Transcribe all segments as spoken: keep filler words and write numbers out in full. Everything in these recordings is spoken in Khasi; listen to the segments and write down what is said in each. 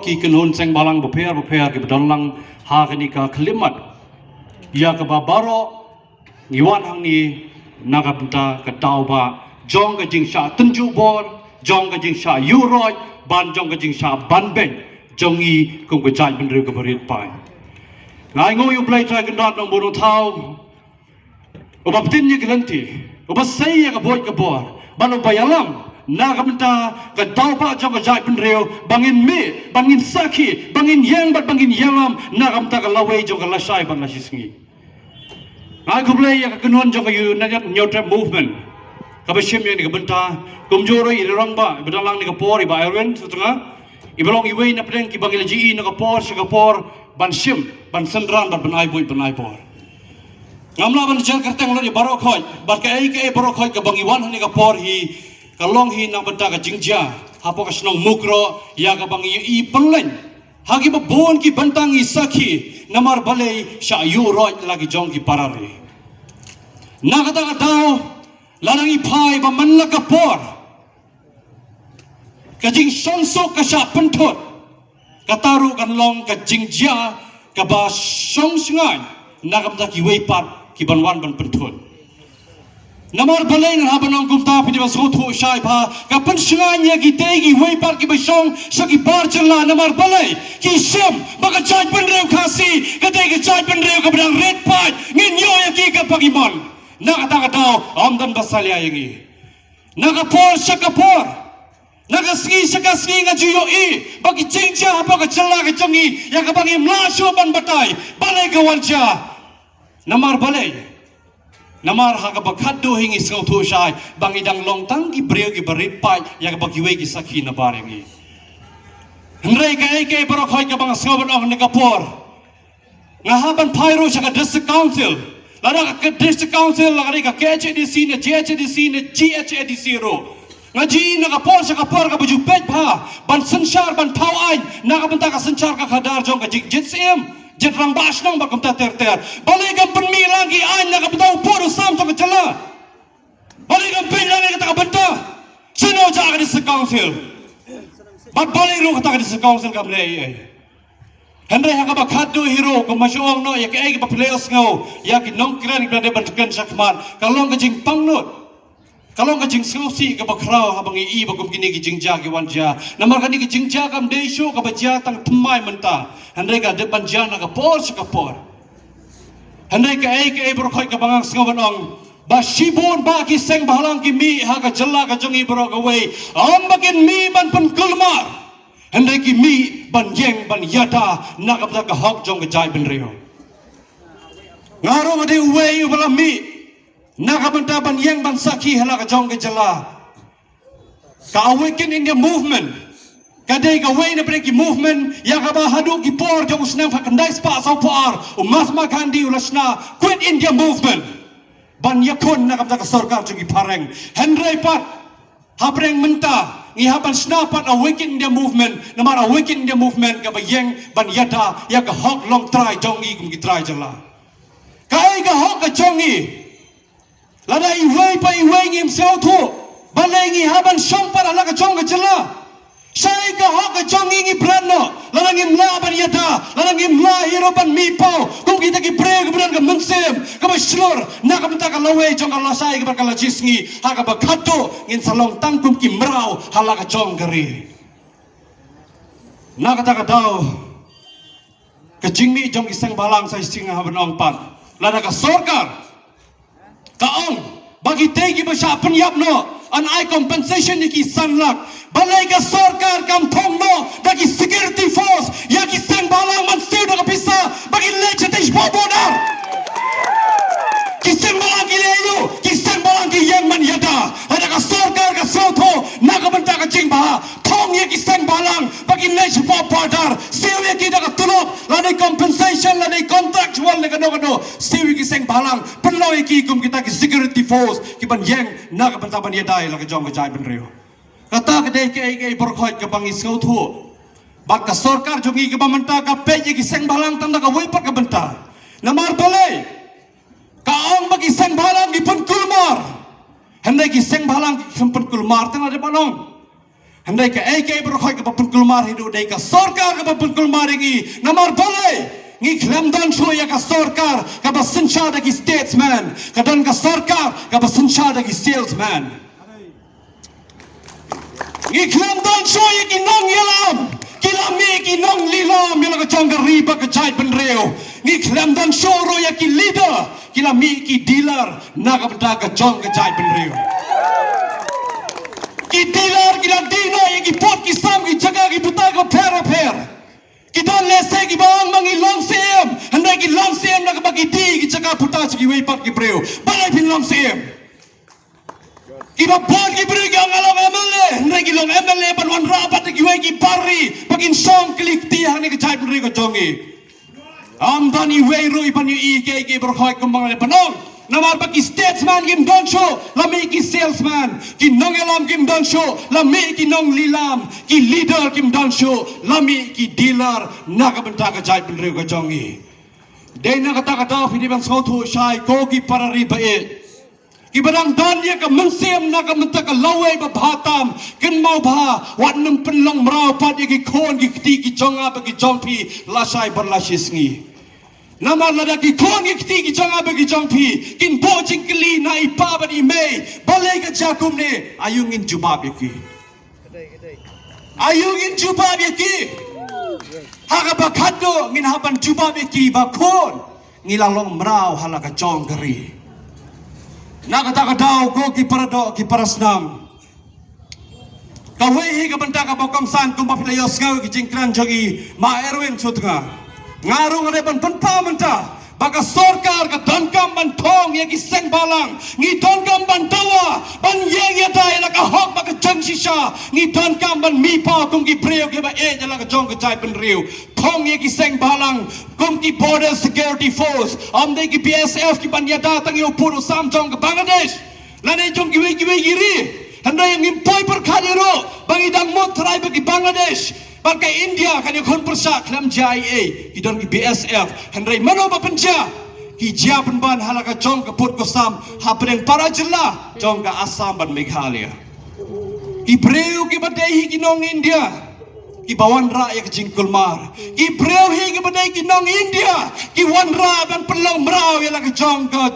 ki kynhun seng bhalang bapher bapher kiba don lang ha kane ka khyllipmat. Ïa kaba baroh ngi wan hangne na ka bynta ka daw ba jong ka jingshah tynjuh bor, jong ka jingshah ïuh roit, ban jong ka jingshah ban beiñ jong ngi kum ka jaitbynriew kaba rit paid. Nga ai nguh ïa U Blei Trai Kynrad Nongbuh Nongthaw, uba pyntin ïa ka lynti, uba sei ïa ka buit ka bor, bad uba ïalam na ka bynta ka daw ba jong ka jaitbynriew, ba ngin mih, ba ngin sakhi, ba ngin ïeng bad ba ngin ïalam na ka bynta ka lawei jong ka lashai bad lashisngi. Nga ai khublei ïa ka kynhun jong ka United Hynñiewtrep Movement kaba shim ïa kane ka bynta, kumjuh ruh ïa i rangbah iba don lang ha kane ka por, i Bah Erwin Sutnga, iba long iwei na pdeng kiba ngi la ïohi na ka por sha ka por ban shim, ban synran bad ban ai buit ban ai bor. Ngam lah ban jer kyrteng lut ïa baroh khoit, bad kaei kaei baroh khoit kaba ngi wan ha kane ka por hi ka long hi na ka bynta ka jingjia hapoh ka shnong Mukroh, ïa kaba ngi ïohi pynlong ha kiba bun ki bynta ngi sakhi, namar balei, shah ïuh roit la ki jong ki para ri. Na kata ka daw, lada ngi phai ba man la ka por ka jingshongsuk ka shah pynthut, kata ruh kan long ka jingjia kaba shong shngaiñ na ka bynta kiwei pat kiban wan ban pynthut. Namar balei ngan hap ban ong kumta? Phi dei ban sngewthuh shai ba ka pynshngaiñ ïa kitei kiwei pat kiba shong sha ki bar jylla. Namar balei? Ki shim ba ka jaitbynriew Khasi ka dei ka jaitbynriew kaba dang rit paid, ngin ïoh ïa ki katba ngi mon. Na kata ka daw ym don ba salia ïa ngi. Na ka por sha ka por, na ka sngi sha ka sngi nga ju ïohi ba ki jingjia hapoh ka jylla ka jong ngi ïa kaba ngim lah shuh ban batai balei ka wan jia. Namar balei? Namar ha kaba khatduh hi ngi sngewthuh shai ba ngi dang long tang ki briew kiba rit paid ïa kaba kiwei ki sakhi na bar ïa ngi. Hynrei kaei kaei baroh khoit kaba nga sngew ban ong ha kane ka por, nga hap ban phai ruh sha ka District Council. Lada ka District Council, lada ka K H A D C ne J H A D C ne G H A D C ruh, nga ju ïohi na ka por sha ka por kaba ju peit bha ban synshar, ban thaw aiñ na ka bynta ka synshar ka khadar jong ka jing jied syiem, jied rangbah shnong bad kumta ter ter. Balei kam pynmih lang ki aiñ na ka bynta u pud u sam jong ka jylla? Balei kam peit lang ïa kata ka bynta? Shano jia ka District Council? Bad balei ruh kata ka District Council kam leh ei ei? Hynrei ha kaba khatduh hi ruh, kumba shu ong noh, ïa kaei kaba phi la ïohsngew ïa ki nongkren kiba la dep ban kren shakhmat, ka long ka jingpang lut, ka long ka jingsngewsih kaba khraw haba ngi ïohi ba kum kine ki jingjia ki wan jia. Namar kane ka jingjia kam dei shuh kaba jia tang thymmai mynta, hynrei ka dep ban jia na ka por sha ka por. Hynrei kaei kaei baroh khoit kaba nga sngew ban ong ba shibun bah ki seng bhalang ki mih ha ka jylla ka jong ngi baroh kawei, ym ba kin mih ban pynkulmar, hynrei ki mih ban ïeng ban ïada na ka bynta ka hok jong ka jaitbynriew. Nga ruh nga dei uwei uba la mih na ka bynta ban ïeng ban sakhi ha la ka jong ka jylla. Ka Awaken India Movement ka dei kawei na pdeng ki movement ïa kaba haduh ki por jong u snem khyndai spah saw phew ar, u Mahatma Gandhi u la shna Quit India Movement ban ïakhun na ka bynta ka sorkar jong ki phareng. Hynrei pat hapdeng mynta ngi hap ban shna pat Awaken India Movement, namar Awaken India Movement kaba ïeng ban ïada ïa ka hok longtrai jong ngi kum ki trai jylla. Kaei ka hok ka jong ngi? Lada iwei pa iwei ngim sngewthuh balei ngi hap ban shong pat ha la ka jong ka jylla. Shaei ka hok ka jong ngi ngi bret noh lada ngim lah ban ïada, lada ngim lah hi ruh ban mih paw kum kita ki briew kiba don ka mynsiem kaba shlur na ka bynta ka lawei jong ka lashai bad ka lashisngi, ha kaba khatduh ngin sa long tang kum ki mraw ha la ka jong ka ri. Na kata ka daw, ka jingmih jong ki seng bhalang sa shisien nga hap ban ong pat, lada ka sorkar ka ong ba kitei kiba shah pynïap noh yn ai compensation ïa ki san lak, balei ka sorkar kam thung noh da ki security force ïa ki seng bhalang ban siew da ka pisa ba kin leit shatei shapoh border? Ki seng bhalang ki leh aïu? Ki seng bhalang ki ïeng ban ïada. Lada ka sorkar ka sngewthuh na ka bynta ka jingbha, thung ïa ki seng bhalang ba kin leit shapoh border, siew ïa ki da ka tulop, lane compensation, lane contractual, ne kano kano, siew ïa ki seng bhalang, pynlong ïa ki kum kita ki security force kiban ïeng na ka bynta ban ïada ïa la ka jong ka jaitbynriew. Kata ka dei kaei kaei baroh khoit kaba ngi sngewthuh. Bad ka sorkar jong ngi kaba mynta ka peit ïa ki seng bhalang tang da kawei pat ka bynta. Namar balei? Ka ong ba ki seng bhalang ki pynkulmar. Hynrei ki seng bhalang kim pynkulmar tang, la dei ban ong. Hynrei kaei kaei baroh khoit kaba pynkulmar hi ruh dei ka sorkar kaba pynkulmar ïa ngi. Namar balei? Ngi khlem don shuh ïa ka sorkar kaba synshar da ki statesman. Ka don ka sorkar kaba synshar da ki salesman. Ngi khlem don shuh ïa ki nongïalam, ki la mih ki nonglilam ïa la ka jong ka ri bad ka jaitbynriew. Ngi khlem don shuh ruh ïa ki leader, ki la mih ki dealer na ka bynta ka jong ka jaitbynriew. Ki dealer ki la die noh ïa ki pud ki sam, ki jaka ki puta ki bapher bapher. Ki don lehse kiba ong ba ngi long syiem, hynrei ki long syiem na kaba ki die ki jaka puta sha kiwei pat ki briew. Balei phin long syiem? Kiba bun ki briew ki ong nga long M L A, hynrei ki long M L A ban wanrah bad kiwei ki bar ri ba kin shong kli kti hangne ka jaitbynriew ka jong ngi. Ym don iwei ruh iban ïohi ïa kiei kiei baroh khoit kumba nga la pynong. Namar ba ki statesman kim don shuh, la mih ki salesman. Ki nongïalam kim don shuh, la mih ki nonglilam. Ki leader kim don shuh, la mih ki dealer na ka bynta ka jaitbynriew ka jong ngi. Dei na kata ka daw phi dei ban sngewthuh shai ko ki para ri ba ïeit. Kiba dang don ïa ka mynsiem na ka bynta ka lawei ba bha tam, kynmaw bha, wat nym pynlong mraw pat ïa ki khun ki kti ki jong nga bad ki jong phi lashai bad lashisngi. Namar lada ki khun ki kti ki jong nga bad ki jong phi kin buh jingkylli na i pa bad i mei, balei ka jia kumne, aïu ngin jubab ïa ki? Aïu ngin jubab ïa ki? Ha kaba khatduh ngin hap ban jubab ïa ki ba khun, ngi la long mraw ha la ka jong ka ri. Na kata ka daw ko ki para doh ki para snam, kawei hi ka bynta kaba kongsan kumba phi la ïohsngew ïa ki jingkren jong i Ma Erwin Sutnga. Nga ruh nga dei ban pynpaw mynta ba ka sorkar ka donkam ban thung ïa ki seng bhalang. Ngi donkam ban dawa ban ïeng ïada ïa la ka hok bad ka jingshisha. Ngi donkam ban mihpaw kum ki briew kiba ïeit ïa la ka jong ka jaitbynriew. Thung ïa ki seng bhalang kum ki Border Security Force, ym dei ki B S F kiban ïada tang ïa u pud u sam jong ka Bangladesh lane jong kiwei kiwei ki ri. Hynrei ngim poi pyrkhat ïa ruh ba ngi dang mut trai bad ki Bangladesh bad ka India, kane khun pyrshah khlem jia ei ei. Ki don ki B S F, hynrei mano ba pynjia? Ki jia pynban ha la ka jong ka pud ka sam hapdeng para jylla jong ka Assam bad Meghalaya. Ki briew kiba dei hi ki nong India kiba wanrah ïa ka jingkulmar. Ki briew hi kiba dei ki nong India ki wanrah ban pynlong mraw ïa la ka jong ka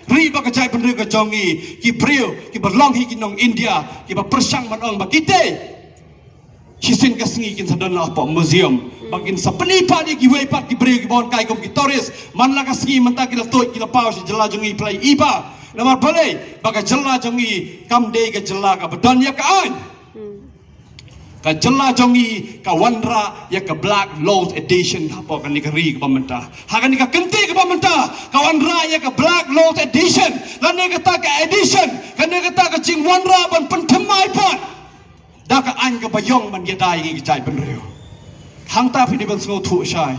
ri bad ka jaitbynriew ka jong ngi. Ki briew kiba long hi ki nong India kiba pyrshang ban ong ba kitei shisien ka sngi kin sa don la hapoh museum ba kin sa pyni pat ïa kiwei pat ki briew kiba wan kai kum ki tourist. Man la ka sngi mynta ki la tuid ki la paw sha jylla jong ngi, phi la ïohi ba. Namar balei? Ba ka jylla jong ngi kam dei ka jylla kaba don ïa ka aiñ. Ka jylla jong ngi ka wanrah ïa ka Black Laws Edition hapoh kane ka ri kaba mynta. Ha kane ka kynti kaba mynta ka wanrah ïa ka Black Laws Edition lane kata ka edition, kane kata ka jingwanrah ban pynthymmai pat da ka aiñ kaba ïong ban ïada ïa ngi ki jaitbynriew. Hangta phi dei ban sngewthuh shai.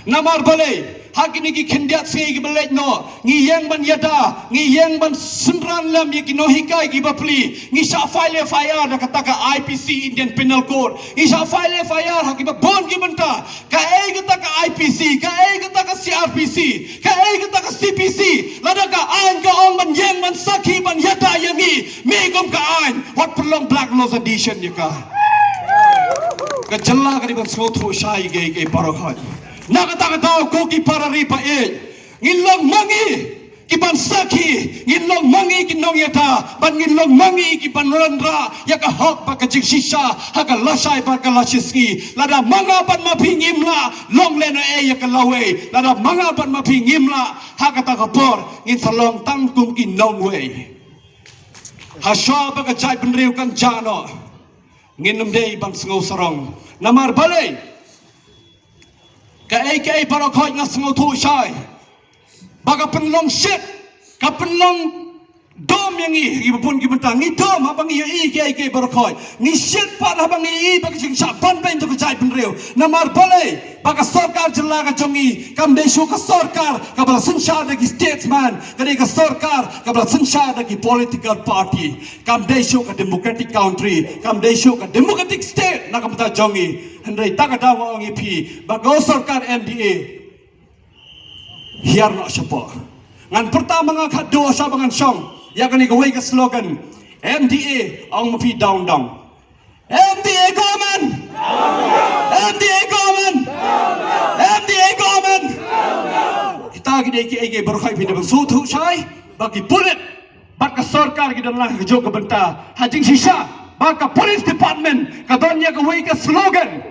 Namar balei? Ha kine ki khyndiat sngi kiba leit noh ngi ïeng ban ïada, ngi ïeng ban synran lem ïa ki nonghikai kiba pli. Ngi shah file F I R da kata ka I P C, Indian Penal Code. Ngi shah file F I R ha kiba bun ki bynta. Kaei kata ka I P C, kaei kata ka C R P C, kaei kata ka C P C? Lada ka aiñ ka ong ban ïeng ban sakhi ban ïada ïa ngi, mih kum ka aiñ, wat pynlong Black Laws Edition ïa ka. Ka jylla ka dei ban sngewthuh shai ïa kiei kiei baroh khoit. Na kata ka daw ko ki para ri ba ïeit, ngin long ma ngi kiban sakhi, ngin long ma ngi ki nongïada bad ngin long ma ngi kiban wanrah ïa ka hok bad ka jingshisha ha ka lashai bad ka lashisngi. Lada ma nga bad ma phi ngim lah long lehnohei ïa ka lawei, lada ma nga bad ma phi ngim lah, ha kata ka por ngin sa long tang kum ki nongwei. Hashwa ba ka jaitbynriew kan jah noh, ngin ym dei ban sngewsarong. Namar balei? Kaei kaei baroh khoit nga sngewthuh shai ba ka pynlong shit, ka pynlong dom ïa ngi, ngi ba bun ki bynta ngi dom haba ngi ïohi kiei kiei baroh khoit. Ngi shit pat haba ngi ïohi ba ka jingshah ban beiñ jong ka jaitbynriew. Namar balei? Ba ka sorkar jylla ka jong ngi kam dei shuh ka sorkar kaba la synshar da ki statesman, ka dei ka sorkar kaba la synshar da ki political party. Kam dei shuh ka democratic country, kam dei shuh ka democratic state na ka bynta jong ngi. Hynrei ta ka daw nga ong ïa phi ba ka sorkar M D A hiar noh shapoh. Ngan pyrta ma nga khatduh sha ba ngan shong ïa kane kawei ka slogan M D A, ong ma phi down down. M D A government! M D A government! M D A government! Kita ki dei kiei kiei baroh, phi dei ban sngewthuh shai ba ki pulit bad ka sorkar ki don lang ha kajuh ka bynta. Ha jingshisha ba ka police department ka don ïa kawei ka slogan,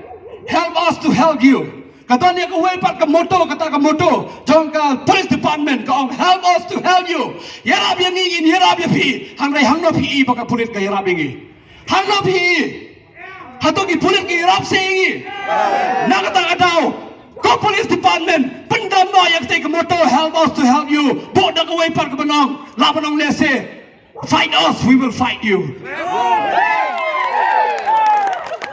"Help us to help you." Ka don ïa kawei pat ka motto, kata ka motto jong ka police department ka ong, "Help us to help you." Ïarap ïa ngi ngin ïarap ïa phi. Hynrei hangno phi i ba ka pulit ka ïarap ïa ngi? Hangno phi i? Hato ki pulit ki ïarap sa ïa ngi? Na kata ka daw, ko police department, pyndam noh ïa katei ka motto, "Help us to help you." Buh da kawei pat kaba ong, lah ban ong lehse, "Fight us, we will fight you."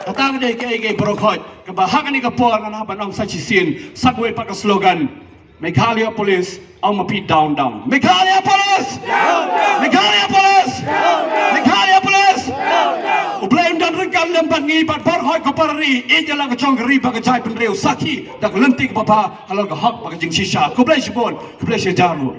Kata ka dei kiei kiei baroh, kaba ha kane ka por ngan hap ban ong sa shisien sa kawei pat ka slogan. Meghalaya Police, ong ma phi, down, down. Meghalaya Police! Meghalaya Police! Meghalaya Police! U Blei un don ryngkat lem bad ngi bad baroh ko para ri, ïeit ïa la ka jong ka ri bad ka jaitbynriew, sakhi da ka lynti kaba bha halor ka hok bad ka jingshisha. Khublei shibun, khublei shihajar nguh.